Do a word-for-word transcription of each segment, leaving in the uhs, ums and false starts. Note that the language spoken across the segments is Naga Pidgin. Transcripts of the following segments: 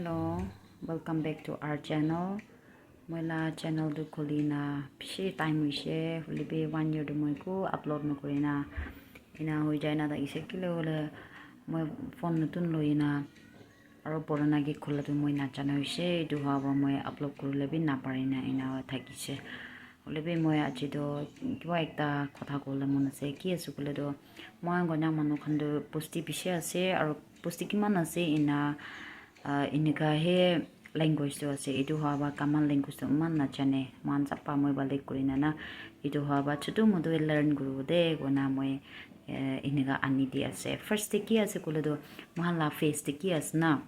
Hello, welcome back to our channel. Moi la channel tu khuli na bishi time hoise, hoile bi one year tu moi ku upload na kuri na ena hoi jai na thakise, kile hoile moi phone notun loi na aro purana ke khula tu moi na jana hoise, etu hoa para moi upload kuribole bi na pari na ena thakise. Hoile bi moi aji tu kiba ekta kotha kobole mon ase, ki ase koile tu moi khan Konyak manu khan tu bosti bishi ase aro bosti kiman ase ena uh, enika he language tu ase. Etu hoa para common language tu eman najane. Moikhan sab para moi balik kuri na na etu hoa para chutu mutu learn kuribo de koina moi eh, enika ani di ase. First te ki ase koile tu moikhan la face te ki ase na,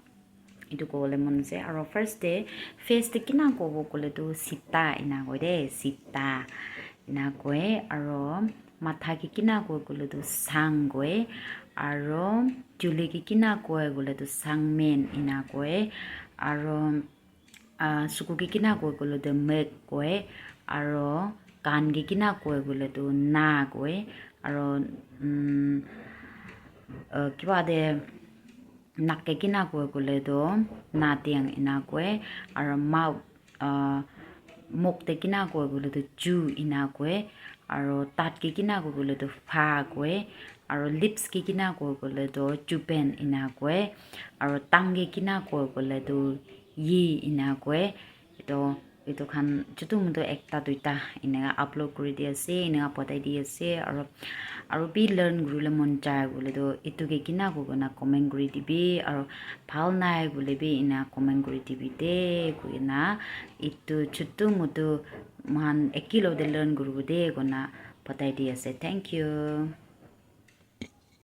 etu kobole mon ase. Aro first te face te kina kobo koile tu sita ena koi de, sita ena koi. Aro matha ke kina koi koile tu sang koi. Aro chuli ke kina koi koile tu sangmen ena koi. Aro uh, suku ke kina koi koile tu mek koi. Aro kan ke kina koi koile tu na koi. Aro um, uh, kiba de nak ke kina koi koile tu na tiang ena koi. Aro mouth uh, mok te kina koi koile tu chu ena koi. Aro tat ke kina koi koile tu pha koi. Aro lips ke kina koi koile tu chupen ena koi. Aro tang ke kina koi koile tu yi ena koi. Etu etu khan chutu mutu ekta duita eneka upload kuri di ase, eneka patai di ase. Aro aro bi learn kuribole mon jai koile tu etu ke kina koi koina comment kuri dibi, aro bhal nai koile bi ena comment kuri dibi de koina etu chutu mutu moikhan ekelog te learn kuribo de koina patai di ase. Thank you.